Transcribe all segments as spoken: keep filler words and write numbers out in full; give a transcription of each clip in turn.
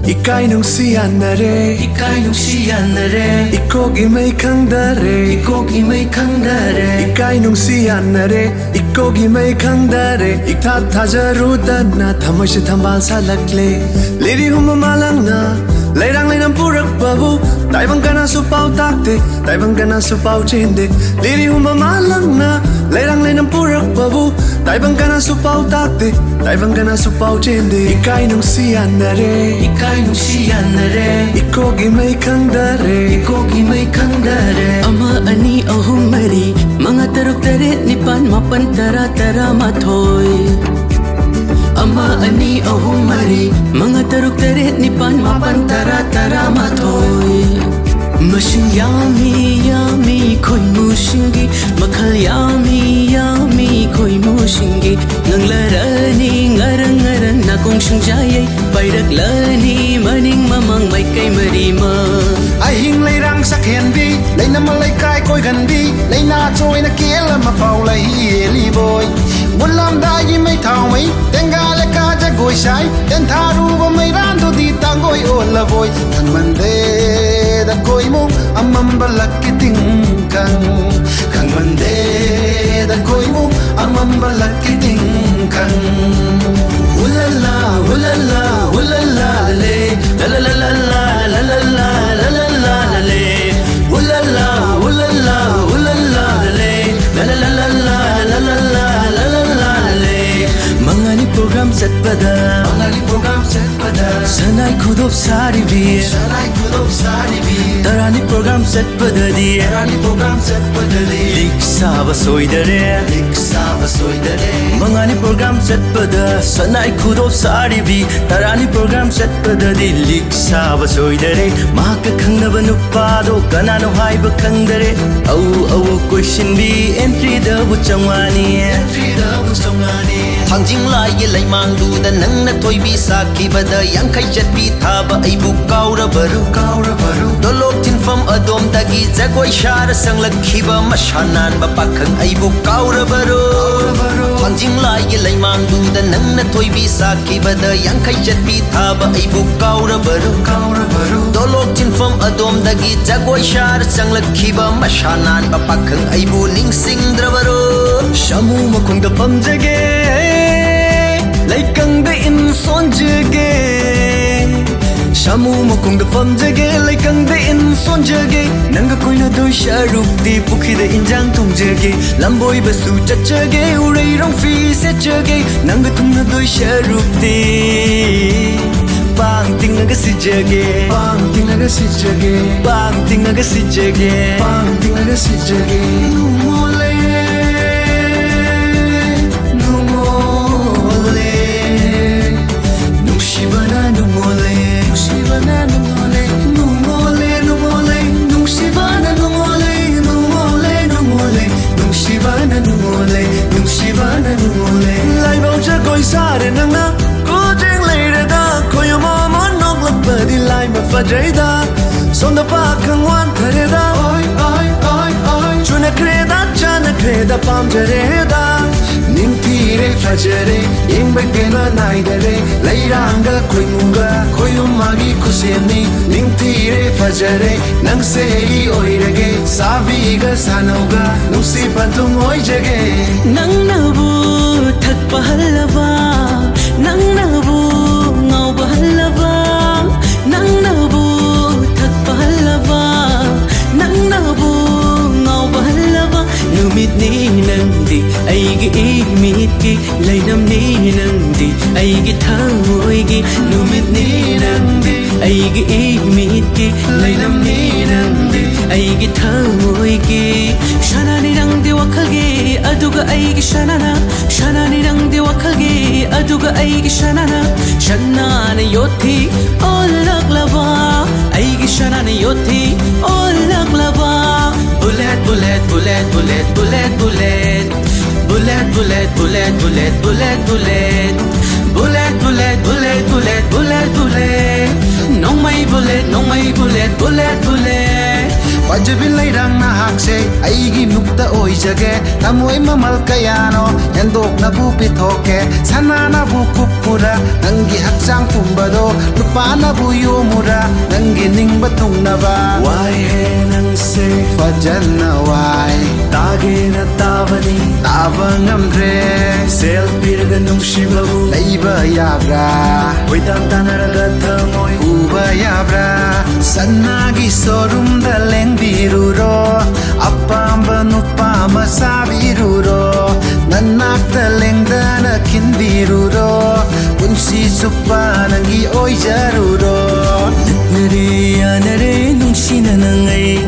ꯏꯀꯥꯏ ꯅꯨꯡꯁꯤ ꯌꯥꯅꯔꯦ, ꯏꯀꯥꯏ ꯅꯨꯡꯁꯤ ꯌꯥꯅꯔꯦ, ꯏꯀꯣꯛ ꯏꯃꯩ ꯈꯪꯗꯔꯦ, ꯏꯀꯣꯛ ꯏꯃꯩ ꯈꯪꯗꯔꯦ, ꯏꯀꯥꯏ ꯅꯨꯡꯁꯤ ꯌꯥꯅꯔꯦ, ꯏꯀꯣꯛ ꯏꯃꯩ ꯈꯪꯗꯔꯦ, ꯏꯊꯥ ꯊꯥꯖꯔꯨꯗꯅ ꯊꯃꯣꯏꯁꯦ ꯊꯝꯕꯥꯜ ꯁꯥꯠꯂꯛꯂꯦ꯫ ꯂꯤꯔꯤ ꯍꯨꯝꯕ ꯃꯥꯂꯪꯅ ꯂꯩꯔꯥꯡ ꯂꯩꯅꯝ ꯄꯨꯔꯛꯄꯕꯨ ꯇꯥꯏꯕꯪ ꯀꯅꯥꯁꯨ ꯄꯥꯎ ꯇꯥꯛꯇꯦ, ꯇꯥꯏꯕꯪ ꯀꯅꯥꯁꯨ ꯄꯥꯎ ꯆꯦꯟꯗꯦ꯫ ꯂꯤꯔꯤ ꯍꯨꯝꯕ ꯃꯥꯂꯪꯅ ꯂꯩꯔꯥꯡ ꯂꯩꯅꯝ ꯄꯨꯔꯛꯄꯕꯨ ꯇꯥꯏꯕꯪ ꯀꯅꯥꯁꯨ ꯄꯥꯎ ꯇꯥꯛꯇꯦ, ꯇꯥꯏꯕꯪ ꯀꯅꯥꯁꯨ ꯄꯥꯎ ꯆꯦꯟꯗꯦ꯫ ꯏꯀꯥꯏ ꯅꯨꯡꯁꯤ ꯌꯥꯅꯔꯦ, ꯏꯀꯥꯏ ꯅꯨꯡꯁꯤ ꯌꯥꯅꯔꯦ, ꯏꯀꯣꯛ ꯏꯃꯩ ꯈꯪꯗꯔꯦ, ꯏꯀꯣꯛ ꯏꯃꯩ ꯈꯪꯗꯔꯦ꯫ ꯑꯃ, ꯑꯅꯤ, ꯑꯍꯨꯝ, ꯃꯔꯤ, ꯃꯉꯥ, ꯇꯔꯨꯛ, ꯇꯔꯦꯠ, ꯅꯤꯄꯥꯟ, ꯃꯥꯄꯟ, ꯇꯔꯥ, ꯇꯔꯥꯃꯥꯊꯣꯏ꯫ ꯑꯃ, ꯑꯅꯤ, ꯑꯍꯨꯝ, ꯃꯔꯤ, ꯃꯉꯥ, ꯇꯔꯨꯛ, ꯇꯔꯦꯠ, ꯅꯤꯄꯥꯟ, ꯃꯥꯄꯟ, ꯇꯔꯥ, ꯇꯔꯥꯃꯥꯊꯣꯏ꯫ ꯃꯁꯤꯡ ꯌꯥꯝꯃꯤ, ꯌꯥꯝꯃꯤ ꯈꯣꯏꯃꯨꯁꯤꯡꯒꯤ, ꯃꯈꯜ ꯌꯥꯝꯃꯤ, ꯌꯥꯝꯃꯤ ꯈꯣꯏꯃꯨꯁꯤꯡꯒꯤ꯫ ꯉꯥꯡꯂꯔꯅꯤ ꯉꯔꯪ ꯉꯔꯪ ꯅꯥꯀꯣꯡ ꯁꯤꯡꯖꯥꯌꯩ, ꯄꯥꯏꯔꯛꯂꯅꯤ ꯃꯅꯤꯡ ꯃꯃꯥꯡ ꯃꯥꯏꯀꯩ ꯃꯔꯤꯃꯛ꯫ ꯑꯍꯤꯡ ꯂꯩꯔꯥꯡ ꯁꯛꯍꯦꯟꯕꯤ, ꯂꯩꯅꯃ ꯂꯩꯀꯥꯏ ꯀꯣꯏꯒꯟꯕꯤ, ꯂꯩꯅꯥ ꯆꯣꯏꯅ ꯀꯦꯜ ꯑꯃ ꯐꯥꯎ ꯂꯩ ꯌꯦꯜꯂꯤꯕꯣꯏ꯫ ꯃꯨꯜꯂꯝꯗꯥꯏꯒꯤ ꯃꯩ ꯊꯥꯎꯃꯩ, ꯇꯦꯡꯒꯥ ꯂꯩꯀꯥ ꯖꯒꯣꯏ ꯁꯥꯏ, ꯇꯦꯟꯊꯥꯔꯨꯕ ꯃꯩꯔꯥꯟꯗꯨꯗꯤ ꯇꯥꯡꯒꯣꯏ ꯑꯣꯜꯂꯕꯣꯏ꯫ ꯈꯪꯃꯟꯗꯦꯗ ꯈꯣꯏꯃꯨ ꯑꯃꯝꯕ ꯂꯛꯀꯤ ꯇꯤꯡꯈꯪ, ꯈꯪꯃꯟꯗꯦꯗ ꯈꯣꯏꯃꯨ ꯑꯃꯝꯕ ꯂꯛꯀꯤ ꯇꯤꯡꯈꯪ꯫ ꯎꯂꯜꯂꯥ, ꯎꯂꯜꯂꯥ, ꯎꯂꯜꯂꯥ ꯂꯦ, ꯂꯂꯂꯂꯂꯥ, ꯂꯂꯂꯂꯥ, ꯂꯂꯂꯂꯥ ꯂꯦ꯫ ꯎꯂꯜꯂꯥ, ꯎꯂꯜꯂꯥ, ꯎꯂꯜꯂꯥ ꯂꯦ, ꯂꯂꯂꯂꯂꯥ, ꯂꯂꯂꯂꯥ, ꯂꯂꯂꯥ ꯂꯦ꯫ ꯃꯉꯥꯅꯤ program ꯆꯠꯄꯗ, ꯃꯉꯥꯅꯤ program ꯆꯠꯄꯗ, ꯁꯅꯥꯏ ꯈꯨꯗꯣꯞ ꯁꯥꯔꯤꯕꯤ, ꯁꯅꯥꯏ ꯈꯨꯗꯣꯞ ꯁꯥꯔꯤꯕꯤ꯫ ꯇꯔꯥꯅꯤ program ꯆꯠꯄꯗꯗꯤ, ꯇꯔꯥꯅꯤ program ꯆꯠꯄꯗꯗꯤ, ꯂꯤꯛ ꯁꯥꯕ ꯁꯣꯏꯗꯔꯦ, ꯂꯤꯛ ꯁꯥꯕ ꯁꯣꯏꯗꯔꯦ꯫ ꯃꯉꯥꯅꯤ program ꯆꯠꯄꯗ ꯁꯅꯥꯏ ꯈꯨꯗꯣꯞ ꯁꯥꯔꯤꯕꯤ, ꯇꯔꯥꯅꯤ program ꯆꯠꯄꯗꯗꯤ ꯂꯤꯛ ꯁꯥꯕ ꯁꯣꯏꯗꯔꯦ꯫ ꯃꯍꯥꯛꯀ ꯈꯪꯅꯕ ꯅꯨꯄꯥꯗꯣ ꯀꯅꯥꯅꯣ ꯍꯥꯏꯕ ꯈꯪꯗꯔꯦ꯫ ꯑꯎ ꯑꯎ ꯀꯣꯏꯁꯤꯟꯕꯤ entryꯗꯕꯨ ꯆꯥꯝꯃꯉꯥꯅꯤ, entryꯗꯕꯨ ꯆꯥꯝꯃꯉꯥꯅꯤ꯫ ꯊꯥꯡꯖꯤꯡ ꯂꯥꯏꯒꯤ ꯂꯩꯃꯥꯡꯗꯨꯗ ꯅꯪꯅ ꯊꯣꯏꯕꯤ ꯁꯥꯈꯤꯕꯗ ꯌꯥꯡꯈꯩ ꯆꯠꯄꯤ ꯊꯥꯕ ꯑꯩꯕꯨ ꯀꯥꯎꯔꯕꯔꯣ? ꯀꯥꯎꯔꯕꯔꯣ? ꯗꯣꯂꯣꯛ ꯊꯤꯟꯐꯝ ꯑꯗꯣꯝꯗꯒꯤ ꯖꯒꯣꯏ ꯁꯥꯔ ꯆꯪꯂꯛꯈꯤꯕ ꯃꯁꯥ ꯅꯥꯟꯕ ꯄꯥꯈꯪ ꯑꯩꯕꯨ ꯀꯥꯎꯔꯕꯔꯣ? ꯀꯥꯎꯔꯕꯔꯣ? ꯊꯥꯡꯖꯤꯡ ꯂꯥꯏꯒꯤ ꯂꯩꯃꯥꯡꯗꯨꯗ ꯅꯪꯅ ꯊꯣꯏꯕꯤ ꯁꯥꯈꯤꯕꯗ ꯌꯥꯡꯈꯩ ꯆꯠꯄꯤ ꯊꯥꯕ ꯑꯩꯕꯨ ꯀꯥꯎꯔꯕꯔꯣ? ꯀꯥꯎꯔꯕꯔꯣ? ꯗꯣꯂꯣꯛ ꯊꯤꯟꯐꯝ ꯑꯗꯣꯝꯗꯒꯤ ꯖꯒꯣꯏ ꯁꯥꯔ ꯆꯪꯂꯛꯈꯤꯕ ꯃꯁꯥ ꯅꯥꯟꯕ ꯄꯥꯈꯪ ꯑꯩꯕꯨ ꯅꯤꯡꯁꯤꯡꯗ꯭ꯔꯕꯔꯣ? ꯁꯥꯃꯨ ꯃꯈꯣꯡꯗ ꯐꯝꯖꯒꯦ, ꯂꯩꯀꯪꯗ ꯏꯟ ꯁꯣꯟꯖꯒꯦ꯫ ꯁꯥꯃꯨ ꯃꯈꯣꯡꯗ ꯐꯝꯖꯒꯦ, ꯂꯩꯀꯪꯗ ꯏꯟ ꯁꯣꯟꯖꯒꯦ꯫ ꯅꯪꯒ ꯀꯣꯏꯅꯗꯣꯏ ꯁꯔꯨꯛꯇꯤ ꯄꯨꯈ꯭ꯔꯤꯗ ꯏꯟꯖꯥꯡ ꯊꯣꯡꯖꯒꯦ꯫ ꯂꯝꯕꯣꯏꯕꯁꯨ ꯆꯠꯆꯒꯦ, ꯎꯔꯩꯔꯣꯡ ꯐꯤ ꯁꯦꯠꯆꯒꯦ꯫ ꯅꯪꯒ ꯊꯨꯡꯅꯗꯣꯏ ꯁꯔꯨꯛꯇꯤ ꯄꯥꯡ ꯇꯤꯡꯉꯒ ꯁꯤꯖꯒꯦ꯫ ꯄꯥꯡ ꯇꯤꯡꯉꯒ ꯁꯤꯖꯒꯦ꯫ ꯄꯥꯡ ꯇꯤꯡꯉꯒ ꯁꯤꯖꯒꯦ꯫ ꯄꯥꯡ ꯇꯤꯡꯉꯒ ꯁꯤꯖꯒꯦ꯫ ꯅꯨꯡꯉꯣꯜꯂꯦ, ꯅꯨꯡꯉꯣꯜꯂꯦ, ꯅꯨꯡꯁꯤꯕꯅ ꯅꯨꯡꯉꯣꯜꯂꯦ, ꯅꯨꯡꯁꯤꯕꯅ ꯅꯨꯡꯉꯣꯜꯂꯦ, ꯅꯨꯡꯉꯣꯜꯂꯦ, ꯅꯨꯡꯉꯣꯜꯂꯦ, ꯅꯨꯡꯁꯤꯕꯅ ꯅꯨꯡꯉꯣꯜꯂꯦ, ꯅꯨꯡꯉꯣꯜꯂꯦ, ꯅꯨꯡꯉꯣꯜꯂꯦ, ꯅꯨꯡꯁꯤꯕꯅ ꯅꯨꯡꯉꯣꯜꯂꯦ, ꯅꯨꯡꯁꯤꯕꯅ ꯅꯨꯡꯉꯣꯜꯂꯦ꯫ ꯂꯥꯏꯕꯧ ꯖꯒꯣꯏ ꯁꯥꯔꯦ ꯅꯪꯅ, ꯀꯣꯖꯦꯡ ꯂꯩꯔꯦꯗ, ꯈꯣꯏ ꯑꯃ ꯑꯃ ꯅꯣꯛꯂꯛꯄꯗꯤ ꯂꯥꯏꯃ ꯐꯖꯩꯗ꯫ ꯁꯣꯝꯗ ꯄꯥꯈꯪ ꯋꯥꯟꯊꯔꯦꯗ, ꯑꯣꯏ, ꯑꯣꯏ, ꯑꯣꯏ, ꯑꯣꯏ꯫ ꯆꯨꯅꯈ꯭ꯔꯦꯗ, ꯆꯥꯅꯈ꯭ꯔꯦꯗ, ꯄꯥꯝꯖꯔꯦꯗ꯫ ꯅꯤꯡꯊꯤꯔꯦ, ꯐꯖꯔꯦ, ꯌꯦꯡꯕ ꯄꯦꯟꯕ ꯅꯥꯏꯗꯔꯦ꯫ ꯂꯩꯔꯥꯡꯒ ꯈꯣꯏꯃꯨꯒ ꯈꯣꯏꯌꯨꯝ ꯃꯥꯒꯤ ꯈꯨꯠꯁꯦꯝꯅꯤ꯫ ꯅꯤꯡꯊꯤꯔꯦ, ꯐꯖꯔꯦ, ꯅꯪꯁꯦ ꯑꯩꯒꯤ ꯑꯣꯏꯔꯒꯦ꯫ ꯁꯥꯕꯤꯒ ꯁꯥꯅꯧꯒ ꯅꯨꯡꯁꯤ ꯄꯟꯊꯨꯡ ꯑꯣꯏꯖꯒꯦ꯫ ꯅꯪꯅꯕꯨ ꯊꯛꯄ ꯍꯜꯂꯕ, ꯅꯪꯅꯕꯨ ꯉꯥꯎꯕ ꯍꯜꯂꯕ, ꯅꯪꯅꯕꯨ ꯊꯛꯄ ꯍꯜꯂꯕ, ꯅꯪꯅꯕꯨ ꯉꯥꯎꯕ ꯍꯜꯂꯕ ꯅꯨꯃꯤꯠꯅꯤ ꯅꯪꯗꯤ ꯑꯩꯒꯤ ꯏꯃꯤꯠꯀꯤ ꯂꯩꯅꯝꯅꯤ ꯅꯪꯗꯤ ꯑꯩꯒꯤ ꯊꯃꯣꯏꯒꯤ ꯅꯨꯃꯤꯠꯅꯤ ꯅꯪꯗꯤ ꯑꯩꯒꯤ ꯏꯃꯤꯠꯀꯤ ꯂꯩꯅꯝꯅꯤ ꯅꯪꯗꯤ ꯑꯩꯒꯤ ꯊꯃꯣꯏꯒꯤ ꯁꯅꯥꯅꯤ ꯅꯪꯗꯤ ꯋꯥꯈꯜꯒꯤ ꯑꯗꯨꯒ ꯑꯩꯒꯤ ꯁꯅꯥꯅ ꯁꯅꯥꯅꯤ ꯅꯪꯗꯤ ꯋꯥꯈꯜꯒꯤ ꯑꯗꯨꯒ ꯑꯩꯒꯤ ꯁꯅꯥꯅ ꯁꯅꯥꯅ ꯌꯣꯠꯊꯤ ꯑꯣꯜꯂꯛꯂꯕ ꯑꯩꯒꯤ ꯁꯅꯥꯅ ꯌꯣꯠꯊꯤ ꯑꯣꯜꯂꯛꯂꯕ Bullet, bullet, bullet, bullet, bullet, bullet. Bullet, bullet, bullet, bullet, bullet, bullet. Bullet, bullet, Bullet, bullet, bullet, bullet. ꯅꯣꯡꯃꯩ bullet, ꯅꯣꯡꯃꯩ bullet, bullet, bullet. ꯐꯖꯕꯤ ꯂꯩꯔꯥꯡ ꯅꯍꯥꯛꯁꯦ ꯑꯩꯒꯤ ꯃꯨꯛꯇ ꯑꯣꯏꯖꯒꯦ꯫ ꯊꯃꯣꯏ ꯃꯃꯜ ꯀꯌꯥꯅꯣ ꯍꯦꯟꯗꯣꯛꯅꯕꯨ ꯄꯤꯊꯣꯛꯀꯦ꯫ ꯁꯅꯥꯅꯕꯨ ꯀꯨꯞꯄꯨꯔꯥ ꯅꯪꯒꯤ ꯍꯛꯆꯥꯡ ꯄꯨꯝꯕꯗꯣ, ꯂꯨꯄꯥꯅꯕꯨ ꯌꯣꯝꯃꯨꯔꯥ ꯅꯪꯒꯤ ꯅꯤꯡꯕ ꯊꯨꯡꯅꯕ꯫ ꯋꯥꯏꯍꯦ ꯅꯪꯁꯦ ꯐꯖꯅ ꯋꯥꯏ꯫ ꯇꯥꯒꯦꯅ ꯇꯥꯕꯅꯤ, ꯇꯥꯕ ꯉꯝꯗ꯭ꯔꯦ꯫ ꯁꯦꯜ ꯄꯤꯔꯒ ꯅꯨꯡꯁꯤꯕꯕꯨ ꯂꯩꯕ ꯌꯥꯕ꯭ꯔꯥ? ꯀꯣꯏꯇꯥꯟ ꯇꯥꯟꯅꯔꯒ ꯊꯃꯣꯏ ꯎꯕ ꯌꯥꯕ꯭ꯔꯥ? ꯁꯅꯥꯒꯤ ꯁꯣꯔꯨꯝꯗ ꯂꯦꯡꯕꯤꯔꯨꯔꯣ, ꯑꯄꯥꯝꯕ ꯅꯨꯄꯥ ꯑꯃ ꯁꯥꯕꯤꯔꯨꯔꯣ, ꯅꯅꯥꯛꯇ ꯂꯦꯡꯗꯅ ꯈꯤꯟꯕꯤꯔꯨꯔꯣ, ꯄꯨꯟꯁꯤ ꯆꯨꯞꯄ ꯅꯪꯒꯤ ꯑꯣꯏꯖꯔꯨꯔꯣ꯫ ꯅꯛꯅꯔꯦ ꯌꯥꯅꯔꯦ ꯅꯨꯡꯁꯤꯅ ꯅꯪ ꯑꯩ,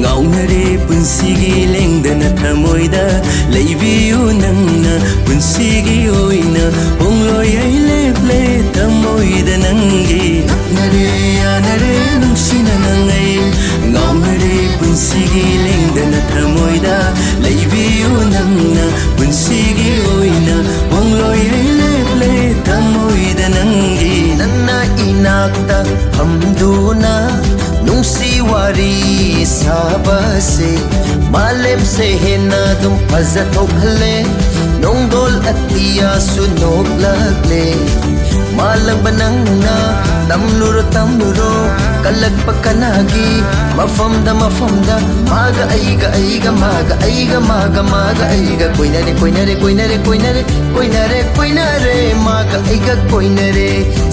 ꯉꯥꯎꯅꯔꯦ ꯄꯨꯟꯁꯤꯒꯤ ꯂꯦꯡꯗꯅ ꯊꯃꯣꯏꯗ ꯂꯩꯕꯤꯌꯨ ꯅꯪꯅ꯫ ꯄꯨꯟꯁꯤꯒꯤ ꯑꯣꯏꯅ ꯍꯣꯡꯂꯣꯏ ꯑꯩ ꯂꯦꯞꯂꯦ ꯊꯃꯣꯏꯗ ꯅꯪꯒꯤ꯫ ꯅꯛꯅꯔꯦ ꯌꯥꯅꯔꯦ ꯅꯨꯡꯁꯤꯅ ꯅꯪ ꯑꯩ, ꯉꯥꯎꯅꯔꯦ ꯄꯨꯟꯁꯤꯒꯤ ꯂꯦꯡꯗꯅ ꯊꯃꯣꯏꯗ ꯂꯩꯕꯤꯌꯨ ꯅꯪꯅ꯫ ꯄꯨꯟꯁꯤꯒꯤ ꯑꯣꯏꯅ ꯍꯣꯡꯂꯣꯏ ꯑꯩ ꯂꯦꯞꯂꯦ ꯊꯃꯣꯏꯗ ꯅꯪꯒꯤ꯫ ꯅꯪꯅ ꯏꯅꯥꯛꯇ ꯐꯝꯗꯨꯅ ꯅꯨꯡꯁꯤ ꯋꯥꯔꯤ ꯁꯥꯕꯁꯦ ꯃꯥꯂꯦꯝꯁꯦ ꯍꯦꯟꯅ ꯑꯗꯨꯝ ꯐꯖꯊꯣꯛꯍꯜꯂꯦ꯫ ꯅꯣꯡꯗꯣꯜ ꯑꯇꯤꯌꯥꯁꯨ ꯅꯣꯛꯂꯛꯂꯦ꯫ ꯃꯥꯂꯪꯕ ꯅꯪꯅ ꯇꯝꯂꯨꯔꯣ ꯇꯝꯂꯨꯔꯣ, ꯀꯜꯂꯛꯄ ꯀꯅꯥꯒꯤ ꯃꯐꯝꯗ ꯃꯐꯝꯗ꯫ ꯃꯥꯒ ꯑꯩꯒ ꯑꯩꯒ ꯃꯥꯒ ꯑꯩꯒ ꯃꯥꯒ ꯃꯥꯒ ꯑꯩꯒ ꯀꯣꯏꯅꯔꯦ ꯀꯣꯏꯅꯔꯦ ꯀꯣꯏꯅꯔꯦ ꯀꯣꯏꯅꯔꯦ ꯀꯣꯏꯅꯔꯦ ꯀꯣꯏꯅꯔꯦ꯫ ꯃꯥꯒ ꯑꯩꯒ ꯀꯣꯏꯅꯔꯦ,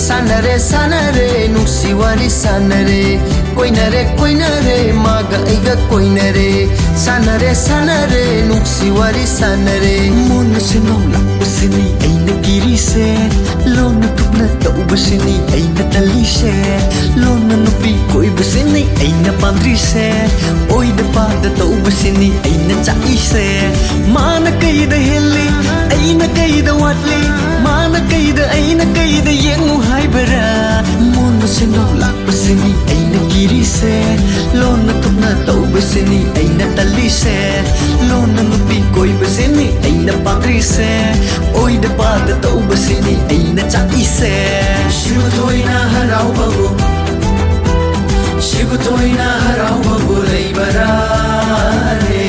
ꯁꯥꯟꯅꯔꯦ ꯁꯥꯟꯅꯔꯦ ꯅꯨꯡꯁꯤ ꯋꯥꯔꯤ ꯁꯥꯟꯅꯔꯦ꯫ ꯀꯣꯏꯅꯔꯦ ꯀꯣꯏꯅꯔꯦ ꯃꯥꯒ ꯑꯩꯒ ꯀꯣꯏꯅꯔꯦ, ꯁꯥꯟꯅꯔꯦ ꯁꯥꯟꯅꯔꯦ ꯅꯨꯡꯁꯤ ꯋꯥꯔꯤ ꯁꯥꯟꯅꯔꯦ꯫ ꯃꯣꯟꯅ ꯁꯦꯟꯅꯧ ꯂꯥꯛꯄꯁꯤꯅꯤ ꯑꯩꯅ ꯀꯤꯔꯤꯁꯦ, ꯂꯣꯟꯅ ꯊꯨꯞꯅ ꯇꯧꯕꯁꯤꯅꯤ ꯑꯩꯅ ꯇꯜꯂꯤꯁꯦ, ꯂꯣꯟꯅ ꯅꯨꯄꯤ ꯀꯣꯏꯕꯁꯤꯅꯤ ꯑꯩꯅ ꯄꯥꯝꯗ꯭ꯔꯤꯁꯦ, ꯑꯣꯏꯗ ꯄꯥꯗ ꯇꯧꯕꯁꯤꯅꯤ ꯑꯩꯅ ꯆꯥꯛꯏꯁꯦ꯫ ꯃꯥꯅ ꯀꯩꯗ ꯍꯦꯜꯂꯤ, ꯑꯩꯅ ꯀꯩꯗ ꯋꯥꯠꯂꯤ, ꯃꯥꯅ ꯀꯩꯗ ꯑꯩꯅ ꯀꯩꯗ ꯌꯦꯡꯉꯨ ꯍꯥꯏꯕꯔꯥ? ꯃꯣꯟꯅ ꯁꯦꯟꯗꯣꯛ ꯂꯥꯛꯄꯁꯤꯅꯤ ꯑꯩꯅ ꯀꯤꯔꯤꯁꯦ, ꯂꯣꯟꯅ ꯊꯨꯞꯅ ꯇꯧꯕꯁꯤꯅꯤ ꯑꯩꯅ ꯇꯜꯂꯤꯁꯦ, ꯂꯣꯟꯅ ꯅꯨꯄꯤ ꯀꯣꯏꯕꯁꯤꯅꯤ ꯑꯩꯅ ꯑꯩꯅ ꯄꯥꯝꯗ꯭ꯔꯤꯁꯦ, ꯑꯣꯏꯗ ꯄꯥꯗ ꯇꯧꯕꯁꯤꯅꯤ ꯑꯩꯅ ꯆꯥꯛꯏꯁꯦ꯫ ꯁꯤꯕꯨ ꯊꯣꯏꯅ ꯍꯔꯥꯎꯕꯕꯨ, ꯁꯤꯕꯨ ꯊꯣꯏꯅ ꯍꯔꯥꯎꯕꯕꯨ ꯂꯩꯕ꯭ꯔꯥꯅꯦ?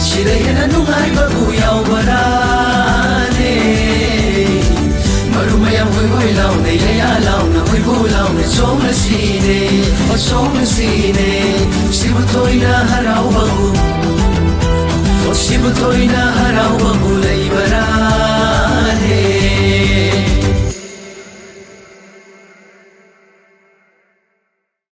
ꯁꯤꯗ ꯍꯦꯟꯅ ꯅꯨꯡꯉꯥꯏꯕꯕꯨ ꯌꯥꯎꯕ꯭ꯔꯥꯅꯦ? ꯃꯔꯨ ꯃꯌꯥꯝ ꯍꯣꯏ ꯍꯣꯏ ꯂꯥꯎꯅ, ꯌꯥꯌꯥ ꯂꯥꯎꯅ, ꯍꯣꯏꯕꯨ ꯂꯥꯎꯅ ꯆꯣꯡꯂꯁꯤꯅꯦ, ꯑꯣ ꯆꯣꯡꯂꯁꯤꯅꯦ꯫ ꯁꯤꯕꯨ ꯊꯣꯏꯅ ꯍꯔꯥꯎꯕꯕꯨ, ꯑꯣ ꯁꯤꯕꯨ ꯊꯣꯏꯅ ꯍꯔꯥꯎꯕꯕꯨ